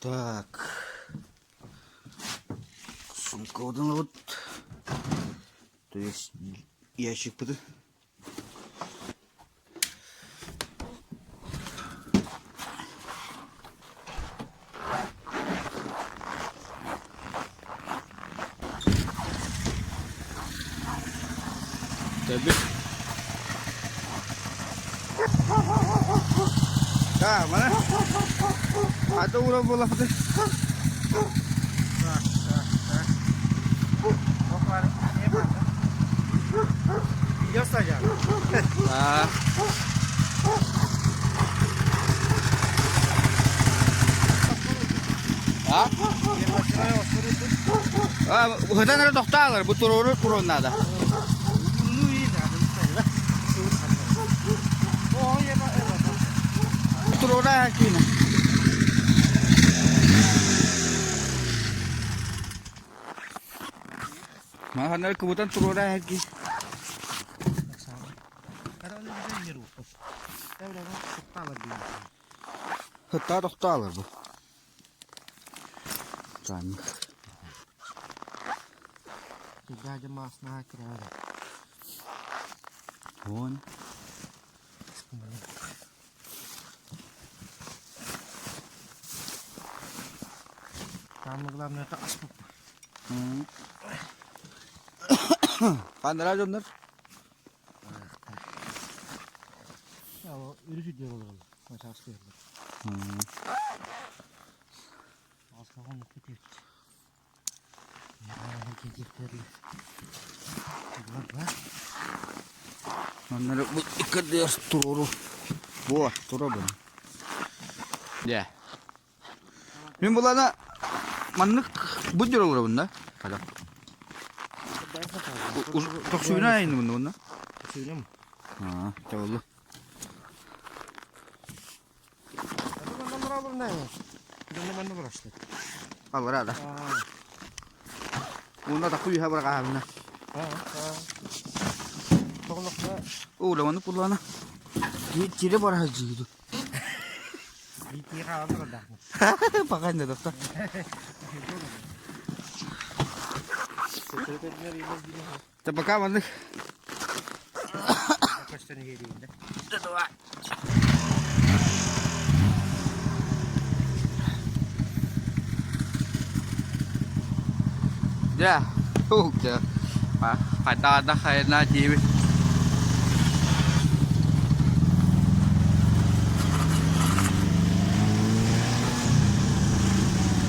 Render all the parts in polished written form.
Так. Сумкабытын ылабыт. То есть ящикпытын. Tabii. А, мана. Ата ура буолахты. А. А? А, ыһытан эрэ тохтоолор, бу туруору туруон наада. Туруора киинэ. Маһаннары кыбытан туруора кии. Хытта тохтоолор бу. Таанньык. Дядя мааснаһа кирэҕэр. Вон. Самое главное это аспыт. Ханнара дьоннор? Өрүс үрдүгэр олороллор. Сааскы Маннары бу иккэрдигэр туруору буо турабын. Дьэ. Мин булана маннык бу дьөр олоробун да. Хада. Тохсуйна айныбын уонна. Тохсуйнам. Аа, чабылы. Аллара да. Уонна такы үһэ быраҕаһабына. Ууламаны куллана. Тире бара жииду. Пока не доста. Та пока маннык. Дьэ, ух дьэ, хайдах хайна диибит.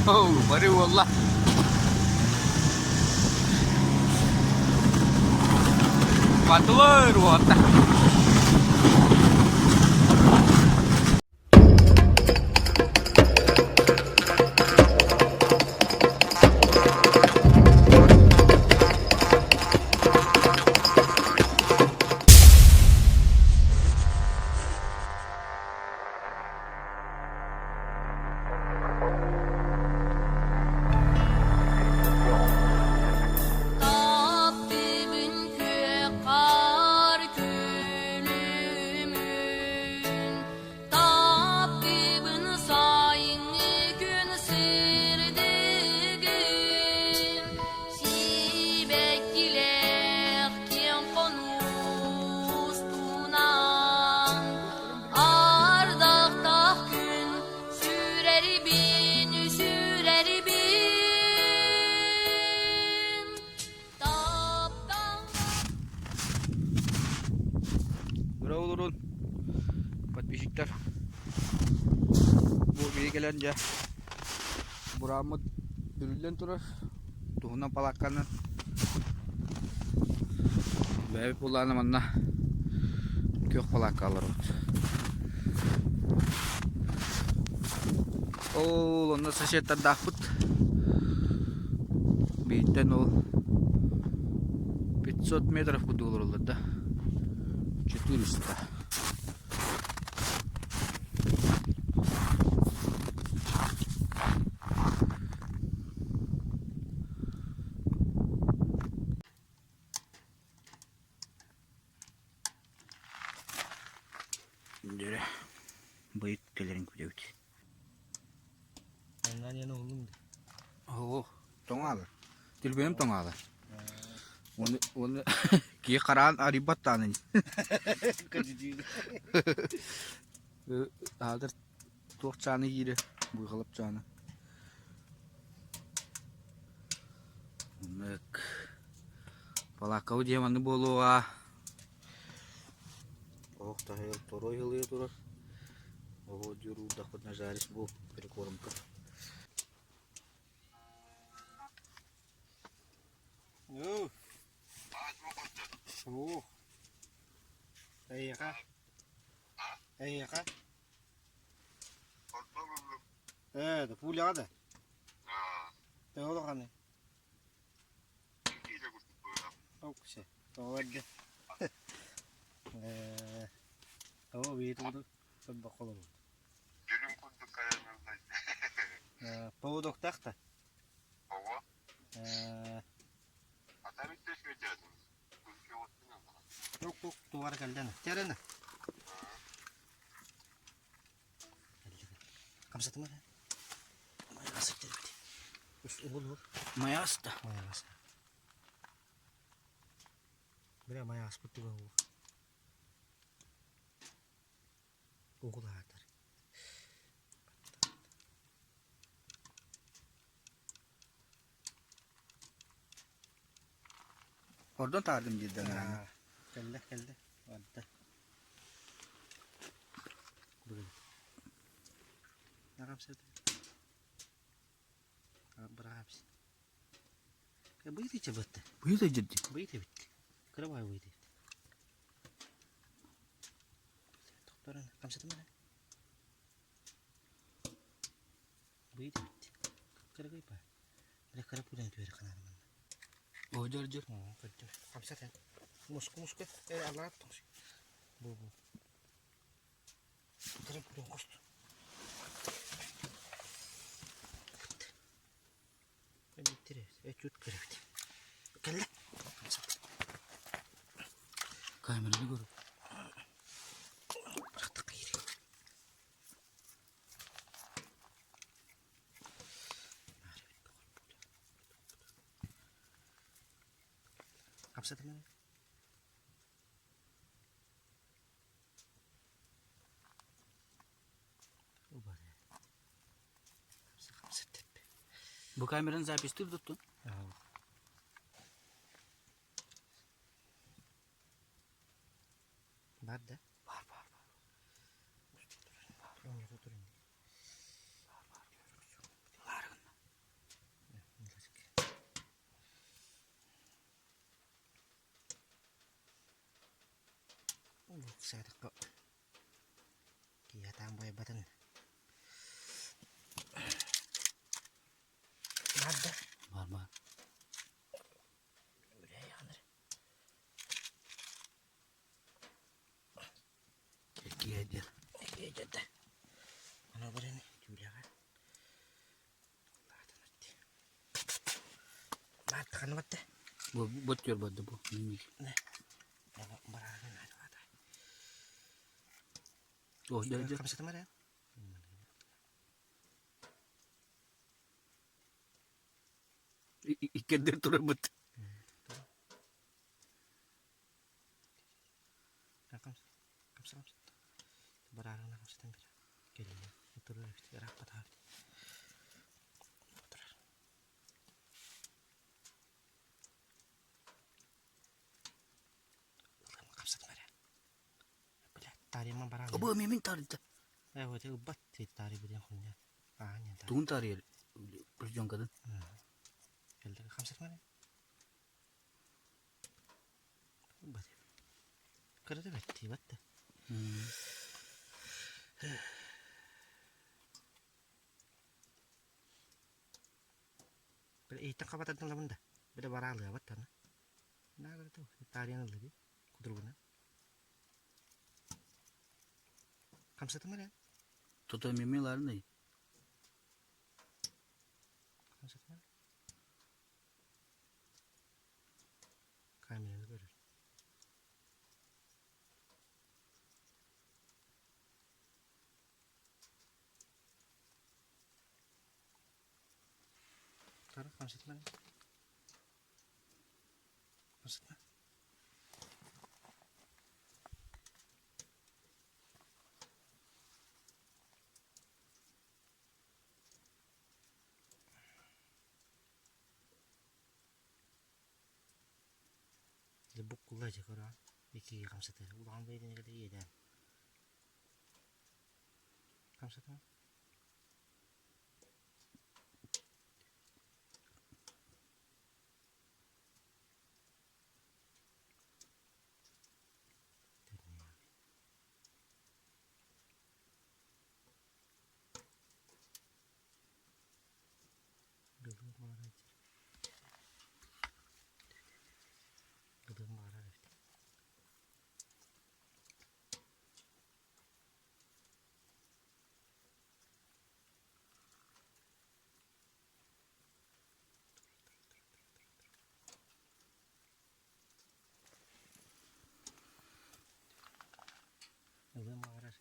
Оу, бары уолла. Батылыр уотта. Таптыыбын күөх хаар күлүмүн, Таптыыбын сайыҥҥы күн сырдыгын, Сибэккилээх киэҥ хонуустунан Ардахтаах күн сүрэрбин, сүрэрбин Таптал Быра олорун подписчиктар бу биһи кэлэн дьэ бурааммыт бүрүллэн турар туһунан палаакканан бэйэбит буллаҕына манна күөх палаакка олоробут ол онно соседтардаахпыт бииртэн ол 500 метров курдук олороллор да 400 Дөрө быйыт кэлэрин күтэбит. Айаннаан иһэн уһуллуҥ дии. Оо, тоҥаалар. Түрбүөнүм тоҥаалар. Уонна уонна киһи хараан арыйбат даҕаны. Аатыр туох чааны киирэ, буйҕалап чаана. Оннук. Балааккабыт дьиэ маннык буолуоҕа. Оһох таһыйар торуой ылыйа турар. Оһох дьуруурдахпытына жаришь бу прикормка. Оо. Эйиэхэ. Эйиэхэ. Ээ, да пуляҕа да. Төһө улаханый? Оксе. Тоҕо эрдэ. Ээ, тоҕо биир сордох холобут. Ээ, поводоктаах да? Ээ, тук-тук тугар кэллэн. Тэрэнэ. Хамсатыма эрэ. Майаҕас этэрбит. Уһул уһул. Майаҕас да. Майаҕас. Бля майаҕаспыт туга уһул. Уһул аатар. Ордон таардым диирдэн араҥа. Кэллэ, кэллэ. Барда. Бүгүн. Быраабс. Быйты чабытты. Быйыта дьирди. Быйты битти. Кырабай быйты. Тохторун хамсатым эрэ. Быйты битти. Кырагай па. Бile кыра пулен түһэр канарман. О дьэр дьэр. Көрдүм. Хамсат. Муску муску. Э алаат тоҥс. Бу бу. Кыра пулен косту. Кэллэ. Камераны көрүп. Хамсатыман. Бу камераны записьтыыр дуттун? Бар да? Бар бар бар. Бар бар. Ларгын. Саатахха киһи буойбатын Бар да? Бар бар. Киһи Аны баран түүлэҕэ Бааттаханы батта. Бу бот барды бу. О, дьэ дьэ. Хамсатыма эрэ. Иккэрдэр турабыт. Хамса хамса. Бараарына хамсатан бир. Кэллэ. Турар эбит. Ырааппатаҕа эбит. Турар. Хамсатыма эрэ. Бля, таарыйаммын бараан. Бу мин таарыйда. Э, вот ылбат таарыйбытын хуння. Аа, Тугун таарыйар плетенкатын? Кэллэ хамсатыма эрэ. Ылбат. Кырата бэрт, бат да. Бile иһиттэн хабатардын ылабын да. Бile бараалыабат таны. Наа таарыйан ыллыгы кудуругунан. Хамсатыма эрэ. Тото мими ларный. Хамсатыма эрэ. Камераны көрөр. Тары хамсатма. Хамсатма. Буккулла дьэ көрөҕүн иккигэ хамсатар улахан бэйэтин кэлэ иэдээн хамсатыма Гылыым баҕарар эбит. Ылыам баҕарар.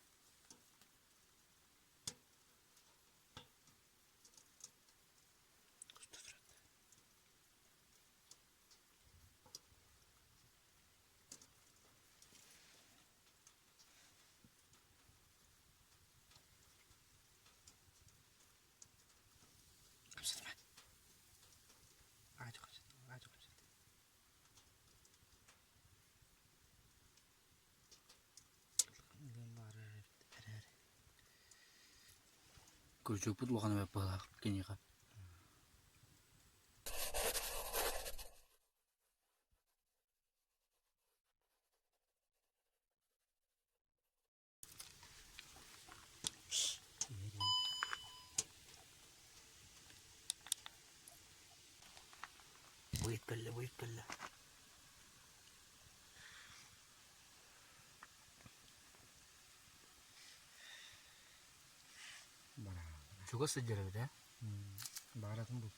Күрдьүкпүт улахан эбэт быһыылаах киниэхэ. Быйыт кэллэ, быйыт кэллэ. Чугас сылдьар эбит ээ. Бааратын бул.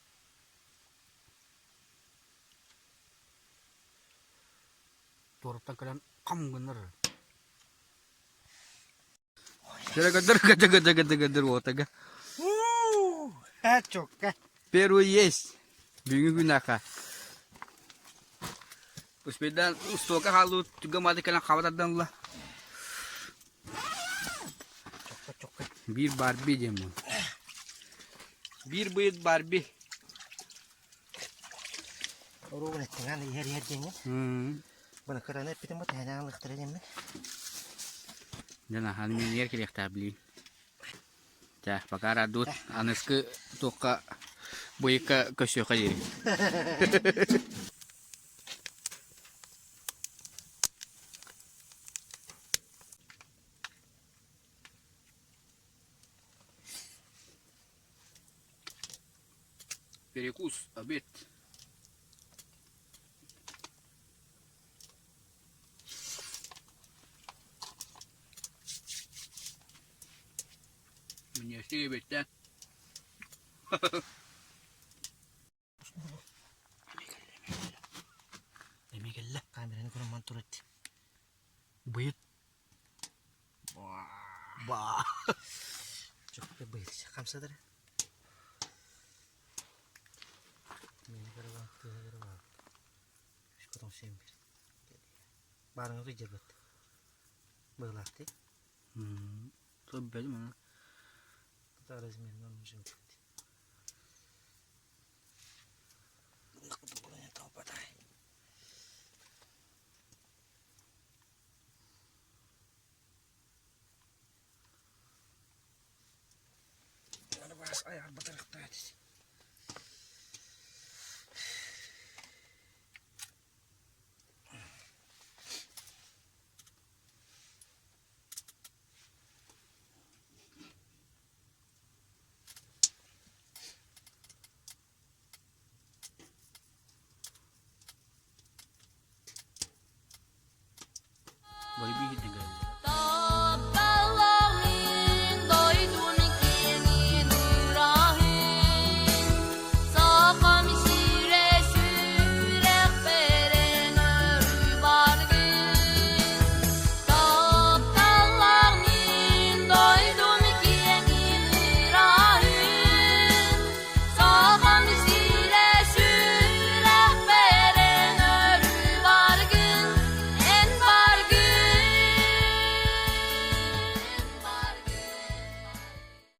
Туораттан кэлэн хам гыннар. Дыры гыдыр гыдыр гыдыр уотага. Чокка. Первый есть. Бүгүн күнәхэ. Успейдан устуока хаалуу түгэн маады кэлэн хаба тардан ыла. Биир Барби диэн бу. Биир быйыт Барби. Оруобун эттиҥ иһэр иһэр диэҥҥин. Бына кыраны эппитим бу тэһэнээн ылыахтара диэммин. Дьэ наһаа минньигэр кэлиэхтээх билиим. Чэ, пока радует. Аныскы туохха быйыкка көрсүөххэ диэри. Перекус, обед. Минньигэстик эбиттэ. Эмиэ кэллэ. Камераны көрөн ман турат. Быйыт. Ба. Чокка быйыт. Хамсадыр. Мени көрө тыа көрө Үс сен бир. Барыңы кыйдырбыт. Быылаахты. Туббел мана. Размерин он Барби